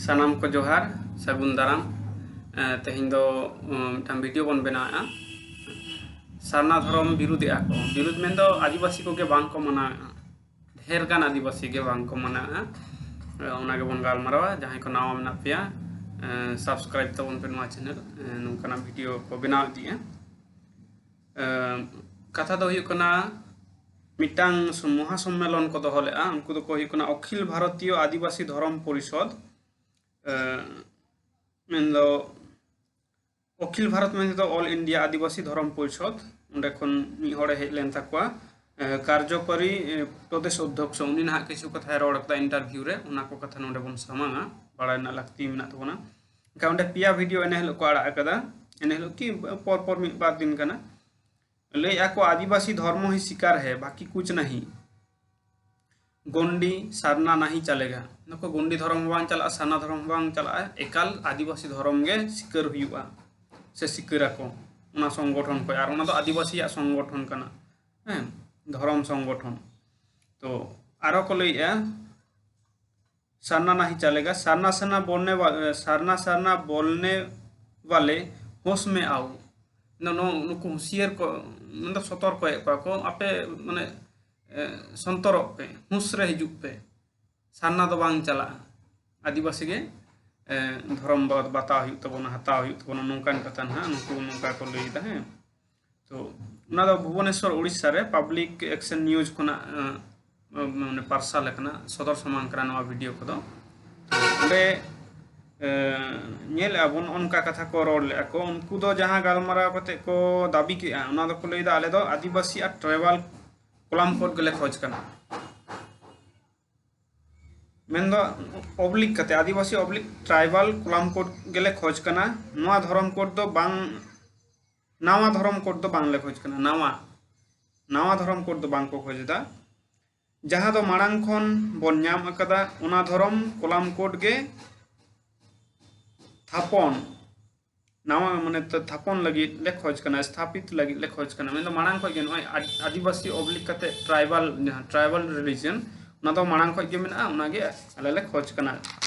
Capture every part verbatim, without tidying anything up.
ᱥᱟᱱᱟᱢ ᱠᱚ ᱡᱚᱦᱟᱨ, ᱥᱟᱹᱜᱩᱱ ᱫᱟᱨᱟᱢ᱾ ᱮᱸ, ᱛᱮᱦᱮᱧ ᱫᱚ, ᱩᱸ, ᱢᱤᱫᱴᱟᱝ ᱵᱷᱤᱰᱤᱭᱳ ᱵᱚᱱ ᱵᱮᱱᱟᱣᱮᱫᱼᱟ᱾ ᱥᱟᱨᱱᱟ ᱫᱷᱚᱨᱚᱢ ᱵᱤᱨᱩᱫᱷᱮᱜᱼᱟ ᱠᱚ᱾ ᱵᱤᱨᱩᱫᱷ ᱢᱮᱱᱫᱚ ᱟᱹᱫᱤᱵᱟᱹᱥᱤ ᱠᱚᱜᱮ ᱵᱟᱝ ᱠᱚ ᱢᱟᱱᱟᱣᱮᱫᱼᱟ᱾ ᱰᱷᱮᱨ ᱜᱟᱱ ᱟᱹᱫᱤᱵᱟᱹᱥᱤ ᱜᱮ ᱵᱟᱝ ᱠᱚ ᱢᱟᱱᱟᱣᱮᱫᱼᱟ᱾ ᱮᱸ, ᱚᱱᱟ ᱜᱮᱵᱚᱱ ᱜᱟᱞᱢᱟᱨᱟᱣᱟ᱾ ᱡᱟᱦᱟᱸᱭ ᱠᱚ ᱱᱟᱣᱟ ᱢᱮᱱᱟᱜ ᱯᱮᱭᱟ, ᱮᱸ, subscribe ᱛᱟᱵᱚᱱ ᱯᱮ ᱱᱚᱣᱟ channel᱾ ᱮᱸ, ᱱᱚᱝᱠᱟᱱᱟᱜ ᱵᱷᱤᱰᱤᱭᱳ ᱠᱚ ᱵᱮᱱᱟᱣ ᱤᱫᱤᱜᱼᱟ᱾ ᱮᱸ, ᱠᱟᱛᱷᱟ ᱫᱚ ᱦᱩᱭᱩᱜ ᱠᱟᱱᱟ, ᱢᱤᱫᱴᱟᱝ ᱥᱚ-, ᱢᱚᱦᱟ ᱥᱚᱢᱢᱮᱞᱚᱱ ᱠᱚ ᱫᱚᱦᱚ ᱞᱮᱫᱼᱟ᱾ ᱩᱱᱠᱩ ᱫᱚᱠᱚ ᱦᱩᱭᱩᱜ ᱠᱟᱱᱟ ᱚᱠᱷᱤᱞ ᱵᱷᱟᱨᱚᱛᱤᱭᱚ ᱟᱹᱫᱤᱵᱟᱹᱥᱤ ᱫᱷᱚᱨᱚᱢ ᱯᱚᱨᱤᱥᱚᱫᱽ᱾ ᱮᱸ, ᱢᱮᱱᱫᱚ ᱚᱠᱷᱤᱞ ᱵᱷᱟᱨᱚᱛ ᱢᱮᱱᱛᱮ ᱫᱚ All India ᱟᱹᱫᱤᱵᱟᱹᱥᱤ ᱫᱷᱚᱨᱚᱢ ᱯᱚᱨᱤᱥᱚᱫᱽ, ᱚᱸᱰᱮ ᱠᱷᱚᱱ ᱢᱤᱫ ᱦᱚᱲᱮ ᱦᱮᱡ ᱞᱮᱱ ᱛᱟᱠᱚᱣᱟ᱾ ᱮᱸ, ᱠᱟᱨᱡᱚᱠᱚᱨᱤ, ᱮᱸ, ᱯᱨᱚᱫᱮᱥ ᱚᱫᱽᱫᱷᱚᱠᱥᱚ, ᱩᱱᱤ ᱱᱟᱦᱟᱜ ᱠᱤᱪᱷᱩ ᱠᱟᱛᱷᱟᱭ ᱨᱚᱲ ᱠᱟᱫᱟ ᱤᱱᱴᱟᱨᱵᱷᱤᱭᱩ ᱨᱮ, ᱚᱱᱟ ᱠᱚ ᱠᱟᱛᱷᱟ ᱱᱚᱰᱮ ᱵᱚᱱ ᱥᱟᱢᱟᱝᱟ, ᱵᱟᱲᱟᱭ ᱨᱮᱱᱟᱜ ᱞᱟᱹᱠᱛᱤ ᱢᱮᱱᱟᱜ ᱛᱟᱵᱚᱱᱟ᱾ ᱮᱱᱠᱷᱟᱱ ᱚᱸᱰᱮ ᱯᱮᱭᱟ ᱵᱷᱤᱰᱤᱭᱳ ᱮᱱᱮ ᱦᱤᱞᱳᱜ ᱠᱚ ᱟᱲᱟᱜ ᱟᱠᱟᱫᱟ, ᱮᱱᱮ ᱦᱤᱞᱳᱜ ᱠᱤ ᱯᱚᱨ ᱯᱚᱨ ᱢᱤᱫ ᱵᱟᱨ ᱫᱤᱱ ᱠᱟᱱᱟ᱾ ᱞᱟᱹᱭᱮᱫᱼᱟ ᱠᱚ, "ᱟᱹᱫᱤᱵᱟᱹᱥᱤ ᱫᱷᱚᱨᱢᱚ ᱦᱤ ᱥᱤᱠᱟᱨ ᱦᱮ, ᱵᱟᱠᱤ ᱠᱩᱪ ᱱᱟᱦᱤ, ᱜᱚᱱᱰᱤ ᱥᱟᱨᱱᱟ ᱱᱟᱦᱤ ᱪᱟᱞᱮᱜᱟ᱾" ᱱᱩᱠᱩ ᱜᱚᱱᱰᱤ ᱫᱷᱚᱨᱚᱢ ᱦᱚᱸ ᱵᱟᱝ ᱪᱟᱞᱟᱜᱼᱟ, ᱥᱟᱨᱱᱟ ᱫᱷᱚᱨᱚᱢ ᱦᱚᱸ ᱵᱟᱝ ᱪᱟᱞᱟᱜᱼᱟ, ᱮᱠᱟᱞ ᱟᱹᱫᱤᱵᱟᱹᱥᱤ ᱫᱷᱚᱨᱚᱢ ᱜᱮ ᱥᱤᱠᱟᱹᱨ ᱦᱩᱭᱩᱜᱼᱟ, ᱥᱮ ᱥᱤᱠᱟᱹᱨ ᱟᱠᱚ ᱚᱱᱟ ᱥᱚᱝᱜᱚᱴᱷᱚᱱ ᱠᱷᱚᱱ᱾ ᱟᱨ ᱚᱱᱟ ᱫᱚ ᱟᱹᱫᱤᱵᱟᱹᱥᱤᱭᱟᱜ ᱥᱚᱝᱜᱚᱴᱷᱚᱱ ᱠᱟᱱᱟ, ᱦᱮᱸ, ᱫᱷᱚᱨᱚᱢ ᱥᱚᱝᱜᱚᱴᱷᱚᱱ᱾ ᱛᱚ ᱟᱨᱚ ᱠᱚ ᱞᱟᱹᱭᱮᱫᱼᱟ, "ᱥᱟᱨᱱᱟ ᱱᱟᱦᱤ ᱪᱟᱞᱮᱜᱟ, ᱥᱟᱨᱱᱟ ᱥᱟᱨᱱᱟ ᱵᱚᱞᱱᱮ ᱣᱟ-, ᱥᱟᱨᱱᱟ ᱥᱟᱨᱱᱟ ᱵᱚᱞᱱᱮ ᱣᱟᱞᱮ ᱦᱳᱥ ᱢᱮ ᱟᱣ᱾" ᱱᱚ-, ᱱᱚ-, ᱱᱩᱠᱩ ᱦᱩᱸᱥᱤᱭᱟᱹᱨ ᱠᱚ, ᱢᱮᱱᱫᱚ ᱥᱚᱛᱚᱨᱠᱚᱭᱮᱫ ᱠᱚᱣᱟ ᱠᱚ, ᱟᱯᱮ ᱢᱟᱱᱮ, ᱮ, ᱥᱚᱱᱛᱚᱨᱚᱜ ᱯᱮ, ᱦᱩᱸᱥ ᱨᱮ ᱦᱤᱡᱩᱜ ᱯᱮ, ᱥᱟᱨᱱᱟ ᱫᱚ ᱵᱟᱝ ᱪᱟᱞᱟᱜᱼᱟ, ᱟᱹᱫᱤᱵᱟᱹᱥᱤ ᱜᱮ, ᱮ, ᱫᱷᱚᱨᱚᱢ ᱵᱟ-, ᱵᱟᱛᱟᱣ ᱦᱩᱭᱩᱜ ᱛᱟᱵᱚᱱᱟ, ᱦᱟᱛᱟᱣ ᱦᱩᱭᱩᱜ ᱛᱟᱵᱚᱱᱟ, ᱱᱚᱝᱠᱟᱱ ᱠᱟᱛᱷᱟ ᱱᱟᱦᱟᱜ ᱱᱩᱠᱩ ᱱᱚᱝᱠᱟ ᱠᱚ ᱞᱟᱹᱭ ᱮᱫᱟ, ᱦᱮᱸ᱾ ᱛᱚ ᱚᱱᱟ ᱫᱚ ᱵᱷᱩᱵᱚᱱᱮᱥᱚᱨ, ᱳᱰᱤᱥᱟ ᱨᱮ Public Action News ᱠᱷᱚᱱᱟᱜ, ᱮ, ᱢᱟᱱᱮ ᱯᱟᱨᱥᱟᱞ ᱟᱠᱟᱱᱟ, ᱥᱚᱫᱚᱨ ᱥᱟᱢᱟᱝ ᱠᱟᱱᱟ ᱱᱚᱣᱟ ᱵᱷᱤᱰᱤᱭᱳ ᱠᱚᱫᱚ᱾ ᱛᱚ ᱚᱸᱰᱮ, ᱮ, ᱧᱮᱞᱮᱫᱼᱟ ᱵᱚᱱ ᱚᱱᱠᱟ ᱠᱟᱛᱷᱟ ᱠᱚ ᱨᱚᱲ ᱞᱮᱫᱼᱟ ᱠᱚ᱾ ᱩᱱᱠᱩ ᱫᱚ ᱡᱟᱦᱟᱸ ᱜᱟᱞᱢᱟᱨᱟᱣ ᱠᱟᱛᱮ ᱠᱚ ᱫᱟᱹᱵᱤ ᱠᱮᱫᱼᱟ, ᱚᱱᱟ ᱫᱚᱠᱚ ᱞᱟᱹᱭᱫᱟ, "ᱟᱞᱮ ᱫᱚ ᱟᱹᱫᱤᱵᱟᱹᱥᱤ ᱟᱨ ᱴᱨᱟᱭᱵᱟᱞ ᱠᱚᱞᱟᱢ ᱠᱳᱰ ᱜᱮᱞᱮ ᱠᱷᱚᱡᱽ ᱠᱟᱱᱟ", ᱢᱮᱱᱫᱚ ᱚᱵᱽᱞᱤᱠ ᱠᱟᱛᱮ, ᱟᱹᱫᱤᱵᱟᱹᱥᱤ ᱚᱵᱽᱞᱤᱠ ᱴᱨᱟᱭᱵᱟᱞ ᱠᱚᱞᱟᱢ ᱠᱳᱰ ᱜᱮᱞᱮ ᱠᱷᱚᱡᱽ ᱠᱟᱱᱟ᱾ ᱱᱚᱣᱟ ᱫᱷᱚᱨᱚᱢ ᱠᱳᱰ ᱫᱚ ᱵᱟᱝ, ᱱᱟᱣᱟ ᱫᱷᱚᱨᱚᱢ ᱠᱳᱰ ᱫᱚ ᱵᱟᱝᱞᱮ ᱠᱷᱚᱡᱽ ᱠᱟᱱᱟ, ᱱᱟᱣᱟ, ᱱᱟᱣᱟ ᱫᱷᱚᱨᱚᱢ ᱠᱳᱰ ᱫᱚ ᱵᱟᱝ ᱠᱚ ᱠᱷᱚᱡᱽ ᱮᱫᱟ᱾ ᱡᱟᱦᱟᱸ ᱫᱚ ᱢᱟᱲᱟᱝ ᱠᱷᱚᱱ ᱵᱚᱱ ᱧᱟᱢ ᱟᱠᱟᱫᱟ, ᱚᱱᱟ ᱫᱷᱚᱨᱚᱢ ᱠᱚᱞᱟᱢ ᱠᱳᱰ ᱜᱮ ᱛᱷᱟᱯᱚᱱ, ᱱᱟᱣᱟ ᱢᱟᱱᱮ ᱛᱷᱟ-, ᱛᱷᱟᱯᱚᱱ ᱞᱟᱹᱜᱤᱫ ᱞᱮ ᱠᱷᱚᱡᱽ ᱠᱟᱱᱟ, ᱥᱛᱷᱟᱯᱤᱛ ᱞᱟᱹᱜᱤᱫ ᱞᱮ ᱠᱷᱚᱡᱽ ᱠᱟᱱᱟ᱾ ᱢᱮᱱᱫᱚ ᱢᱟᱲᱟᱝ ᱠᱷᱚᱱ ᱜᱮ ᱱᱚᱜᱼᱚᱭ ᱟᱫ-, ᱟᱹᱫᱤᱵᱟᱹᱥᱤ ᱚᱵᱽᱞᱤᱠ ᱠᱟᱛᱮ ᱴᱨᱟᱭᱵᱟᱞ, ᱡᱟᱦᱟᱸ ᱴᱨᱟᱭᱵᱟᱞ ᱨᱤᱞᱤᱡᱤᱭᱚᱱ, ᱚᱱᱟ ᱫᱚ ᱢᱟᱲᱟᱝ ᱠᱷᱚᱱ ᱜᱮ ᱢᱮᱱᱟᱜᱼᱟ, ᱚᱱᱟᱜᱮ ᱟᱞᱮ ᱞᱮ ᱠᱷᱚᱡᱽ ᱠᱟᱱᱟ᱾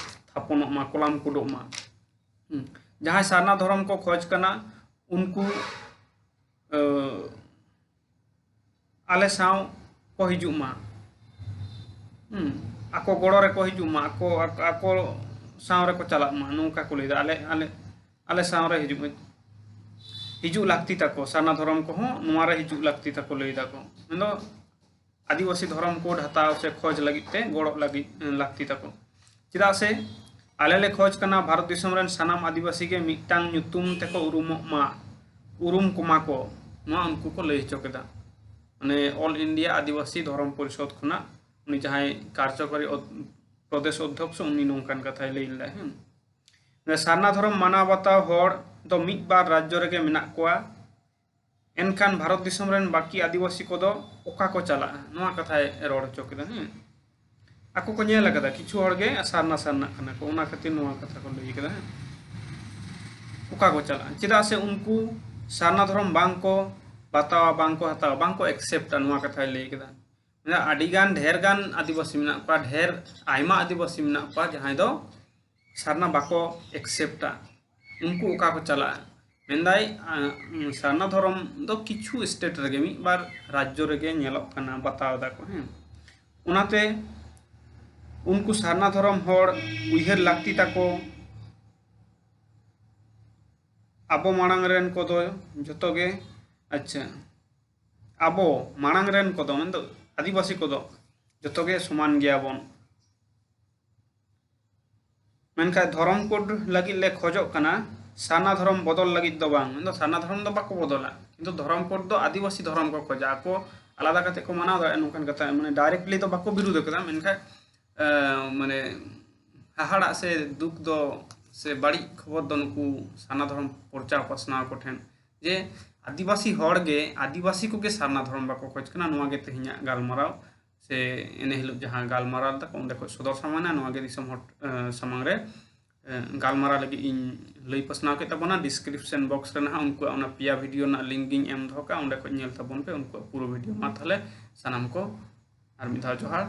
ᱦᱚᱯᱚᱱᱚᱜ ᱢᱟ, ᱠᱚᱞᱟᱢ ᱠᱩᱰᱚᱜ ᱢᱟ᱾ ᱦᱩᱸ᱾ ᱡᱟᱦᱟᱸᱭ ᱥᱟᱨᱱᱟ ᱫᱷᱚᱨᱚᱢ ᱠᱚ ᱠᱷᱚᱡᱽ ᱠᱟᱱᱟ, ᱩᱱᱠᱩ, ᱮ, ᱟᱞᱮ ᱥᱟᱶ ᱠᱚ ᱦᱤᱡᱩᱜ ᱢᱟ᱾ ᱦᱩᱸ᱾ ᱟᱠᱚ ᱜᱚᱲᱚ ᱨᱮᱠᱚ ᱦᱤᱡᱩᱜ ᱢᱟ, ᱟᱠᱚ, ᱟᱠᱚ, ᱟᱠᱚ ᱥᱟᱶ ᱨᱮᱠᱚ ᱪᱟᱞᱟᱜ ᱢᱟ, ᱱᱚᱝᱠᱟ ᱠᱚ ᱞᱟᱹᱭᱫᱟ᱾ ᱟᱞᱮ, ᱟᱞᱮ, ᱟᱞᱮ ᱥᱟᱶ ᱨᱮ ᱦᱤᱡᱩᱜ ᱢᱮ, ᱦᱤᱡᱩᱜ ᱞᱟᱹᱠᱛᱤ ᱛᱟᱠᱚ, ᱥᱟᱨᱱᱟ ᱫᱷᱚᱨᱚᱢ ᱠᱚᱦᱚᱸ ᱱᱚᱣᱟ ᱨᱮ ᱦᱤᱡᱩᱜ ᱞᱟᱹᱠᱛᱤ ᱛᱟᱠᱚ ᱞᱟᱹᱭ ᱫᱟᱠᱚ᱾ ᱢᱮᱱᱫᱚ ᱟᱹᱫᱤᱵᱟᱹᱥᱤ ᱫᱷᱚᱨᱚᱢ ᱠᱳᱰ ᱦᱟᱛᱟᱣ ᱥᱮ ᱠᱷᱚᱡᱽ ᱞᱟᱹᱜᱤᱫ ᱛᱮ ᱜᱚᱲᱚ ᱞᱟᱹᱜᱤᱫ, ᱞᱟᱹᱠᱛᱤ ᱛᱟᱠᱚ᱾ ᱪᱮᱫᱟᱜ ᱥᱮ ᱟᱞᱮ ᱞᱮ ᱠᱷᱚᱡᱽ ᱠᱟᱱᱟ ᱵᱷᱟᱨᱚᱛ ᱫᱤᱥᱚᱢ ᱨᱮᱱ ᱥᱟᱱᱟᱢ ᱟᱹᱫᱤᱵᱟᱹᱥᱤ ᱜᱮ ᱢᱤᱫᱴᱟᱝ ᱧᱩᱛᱩᱢ ᱛᱮᱠᱚ ᱩᱨᱩᱢᱚᱜ ᱢᱟ, ᱩᱨᱩᱢ ᱠᱚᱢᱟ ᱠᱚ, ᱱᱚᱣᱟ ᱩᱱᱠᱩ ᱠᱚ ᱞᱟᱹᱭ ᱦᱚᱪᱚ ᱠᱮᱫᱟ᱾ ᱢᱟᱱᱮ All India ᱟᱹᱫᱤᱵᱟᱹᱥᱤ ᱫᱷᱚᱨᱚᱢ ᱯᱚᱨᱤᱥᱚᱫᱽ ᱠᱷᱚᱱᱟᱜ ᱩᱱᱤ ᱡᱟᱦᱟᱸᱭ ᱠᱟᱨᱡᱚᱠᱟᱨᱤ ᱚᱫ-, ᱯᱨᱚᱫᱮᱥ ᱚᱫᱽᱫᱷᱚᱠᱥᱚ, ᱩᱱᱤ ᱱᱚᱝᱠᱟᱱ ᱠᱟᱛᱷᱟᱭ ᱞᱟᱹᱭ ᱞᱮᱫᱟ᱾ ᱦᱮᱸ, ᱥᱟᱨᱱᱟ ᱫᱷᱚᱨᱚᱢ ᱢᱟᱱᱟᱣ ᱵᱟᱛᱟᱣ ᱦᱚᱲ ᱫᱚ ᱢᱤᱫ ᱵᱟᱨ ᱨᱟᱡᱽᱡᱚ ᱨᱮᱜᱮ ᱢᱮᱱᱟᱜ ᱠᱚᱣᱟ, ᱮᱱᱠᱷᱟᱱ ᱵᱷᱟᱨᱚᱛ ᱫᱤᱥᱚᱢ ᱨᱮᱱ ᱵᱟᱹᱠᱤ ᱟᱹᱫᱤᱵᱟᱹᱥᱤ ᱠᱚᱫᱚ ᱚᱠᱟ ᱠᱚ ᱪᱟᱞᱟᱜᱼᱟ? ᱱᱚᱣᱟ ᱠᱟᱛᱷᱟᱭ ᱨᱚᱲ ᱦᱚᱪᱚ ᱠᱮᱫᱟ᱾ ᱦᱮᱸ, ᱟᱠᱚ ᱠᱚ ᱧᱮᱞ ᱟᱠᱟᱫᱟ, ᱠᱤᱪᱷᱩ ᱦᱚᱲ ᱜᱮ ᱥᱟᱨᱱᱟ ᱥᱟᱨᱱᱟᱜ ᱠᱟᱱᱟ ᱠᱚ, ᱚᱱᱟ ᱠᱷᱟᱹᱛᱤᱨ ᱱᱚᱣᱟ ᱠᱟᱛᱷᱟ ᱠᱚ ᱞᱟᱹᱭ ᱠᱮᱫᱟ᱾ ᱦᱮᱸ, ᱚᱠᱟ ᱠᱚ ᱪᱟᱞᱟᱜᱼᱟ? ᱪᱮᱫᱟᱜ ᱥᱮ ᱩᱱᱠᱩ ᱥᱟᱨᱱᱟ ᱫᱷᱚᱨᱚᱢ ᱵᱟᱝ ᱠᱚ ᱵᱟᱛᱟᱣᱟ, ᱵᱟᱝ ᱠᱚ ᱦᱟᱛᱟᱣᱟ, ᱵᱟᱝ ᱠᱚ acceptᱟ, ᱱᱚᱣᱟ ᱠᱟᱛᱷᱟᱭ ᱞᱟᱹᱭ ᱠᱮᱫᱟ᱾ ᱢᱮᱱᱫᱟ, ᱟᱹᱰᱤ ᱜᱟᱱ, ᱰᱷᱮᱨ ᱜᱟᱱ ᱟᱹᱫᱤᱵᱟᱹᱥᱤ ᱢᱮᱱᱟᱜ ᱠᱚᱣᱟ, ᱰᱷᱮᱨ ᱟᱭᱢᱟ ᱟᱹᱫᱤᱵᱟᱹᱥᱤ ᱢᱮᱱᱟᱜ ᱠᱚᱣᱟ ᱡᱟᱦᱟᱸᱭ ᱫᱚ ᱥᱟᱨᱱᱟ ᱵᱟᱠᱚ acceptᱟ, ᱩᱱᱠᱩ ᱚᱠᱟ ᱠᱚ ᱪᱟᱞᱟᱜᱼᱟ? ᱢᱮᱱᱫᱟᱭ, ᱟᱸ, ᱥᱟᱨᱱᱟ ᱫᱷᱚᱨᱚᱢ ᱫᱚ ᱠᱤᱪᱷᱩ state ᱨᱮᱜᱮ, ᱢᱤᱫ ᱵᱟᱨ ᱨᱟᱡᱽᱡᱚ ᱨᱮᱜᱮ ᱧᱮᱞᱚᱜ ᱠᱟᱱᱟ, ᱵᱟᱛᱟᱣ ᱫᱟᱠᱚ᱾ ᱦᱮᱸ, ᱚᱱᱟᱛᱮ ᱩᱱᱠᱩ ᱥᱟᱨᱱᱟ ᱫᱷᱚᱨᱚᱢ ᱦᱚᱲ ᱩᱭᱦᱟᱹᱨ ᱞᱟᱹᱠᱛᱤ ᱛᱟᱠᱚ, ᱟᱵᱚ ᱢᱟᱲᱟᱝ ᱨᱮᱱ ᱠᱚᱫᱚ ᱡᱚᱛᱚ ᱜᱮ, ᱟᱪᱪᱷᱟ, ᱟᱵᱚ ᱢᱟᱲᱟᱝ ᱨᱮᱱ ᱠᱚᱫᱚ, ᱢᱮᱱᱫᱚ ᱟᱹᱫᱤᱵᱟᱹᱥᱤ ᱠᱚᱫᱚ ᱡᱚᱛᱚ ᱜᱮ ᱥᱚᱢᱟᱱ ᱜᱮᱭᱟᱵᱚᱱ᱾ ᱢᱮᱱᱠᱷᱟᱱ ᱫᱷᱚᱨᱚᱢ ᱠᱳᱰ ᱞᱟᱹᱜᱤᱫ ᱞᱮ ᱠᱷᱚᱡᱚᱜ ᱠᱟᱱᱟ, ᱥᱟᱨᱱᱟ ᱫᱷᱚᱨᱚᱢ ᱵᱚᱫᱚᱞ ᱞᱟᱹᱜᱤᱫ ᱫᱚ ᱵᱟᱝ᱾ ᱢᱮᱱᱫᱚ ᱥᱟᱨᱱᱟ ᱫᱷᱚᱨᱚᱢ ᱫᱚ ᱵᱟᱠᱚ ᱵᱚᱫᱚᱞᱟ, ᱠᱤᱱᱛᱩ ᱫᱷᱚᱨᱚᱢ ᱠᱳᱰ ᱫᱚ ᱟᱹᱫᱤᱵᱟᱹᱥᱤ ᱫᱷᱚᱨᱚᱢ ᱠᱚ ᱠᱷᱚᱡᱟ, ᱟᱠᱚ ᱟᱞᱟᱫᱟ ᱠᱟᱛᱮ ᱠᱚ ᱢᱟᱱᱟᱣ ᱫᱟᱲᱮᱭᱟᱜᱼᱟ, ᱱᱚᱝᱠᱟᱱ ᱠᱟᱛᱷᱟ᱾ ᱢᱟᱱᱮ directly ᱫᱚ ᱵᱟᱠᱚ ᱵᱤᱨᱩᱫᱷ ᱟᱠᱟᱫᱟ, ᱢᱮᱱᱠᱷᱟᱱ, ᱮ, ᱢᱟᱱᱮ ᱦᱟᱦᱟᱲᱟᱜ ᱥᱮ ᱫᱩᱠ ᱫᱚ ᱥᱮ ᱵᱟᱹᱲᱤᱡ ᱠᱷᱚᱵᱚᱨ ᱫᱚ ᱱᱩᱠᱩ ᱥᱟᱨᱱᱟ ᱫᱷᱚᱨᱚᱢ ᱯᱨᱚᱪᱟᱨ ᱯᱟᱥᱱᱟᱣ ᱠᱚᱴᱷᱮᱱ, ᱡᱮ ᱟᱹᱫᱤᱵᱟᱹᱥᱤ ᱦᱚᱲ ᱜᱮ, ᱟᱹᱫᱤᱵᱟᱹᱥᱤ ᱠᱚᱜᱮ ᱥᱟᱨᱱᱟ ᱫᱷᱚᱨᱚᱢ ᱵᱟᱠᱚ ᱠᱷᱚᱡᱽ ᱠᱟᱱᱟ᱾ ᱱᱚᱣᱟ ᱜᱮ ᱛᱮᱦᱮᱧᱟᱜ ᱜᱟᱞᱢᱟᱨᱟᱣ, ᱥᱮ ᱮᱱᱮ ᱦᱤᱞᱳᱜ ᱡᱟᱦᱟᱸ ᱜᱟᱞᱢᱟᱨᱟᱣ ᱞᱮᱫᱟ ᱠᱚ, ᱚᱸᱰᱮ ᱠᱷᱚᱱ ᱥᱚᱫᱚᱨ ᱥᱟᱢᱟᱝ ᱮᱱᱟ᱾ ᱱᱚᱣᱟ ᱜᱮ ᱫᱤᱥᱚᱢ ᱦᱚᱲ, ᱮ, ᱥᱟᱢᱟᱝ ᱨᱮ, ᱮ, ᱜᱟᱞᱢᱟᱨᱟᱣ ᱞᱟᱹᱜᱤᱫ ᱤᱧ ᱞᱟᱹᱭ ᱯᱟᱥᱱᱟᱣ ᱠᱮᱫ ᱛᱟᱵᱚᱱᱟ᱾ Description box ᱨᱮ ᱱᱟᱦᱟᱜ ᱩᱱᱠᱩᱣᱟᱜ ᱚᱱᱟ ᱯᱮᱭᱟ video ᱨᱮᱱᱟᱜ link ᱤᱧ ᱮᱢ ᱫᱚᱦᱚ ᱠᱟᱜᱼᱟ, ᱚᱸᱰᱮ ᱠᱷᱚᱱ ᱧᱮᱞ ᱛᱟᱵᱚᱱ ᱯᱮ ᱩᱱᱠᱩᱣᱟᱜ ᱯᱩᱨᱟᱹ video᱾ ᱢᱟ ᱛᱟᱦᱚᱞᱮ ᱥᱟᱱᱟᱢ ᱠᱚ ᱟᱨ ᱢᱤᱫ ᱫᱷᱟᱣ ᱡᱚᱦᱟᱨ᱾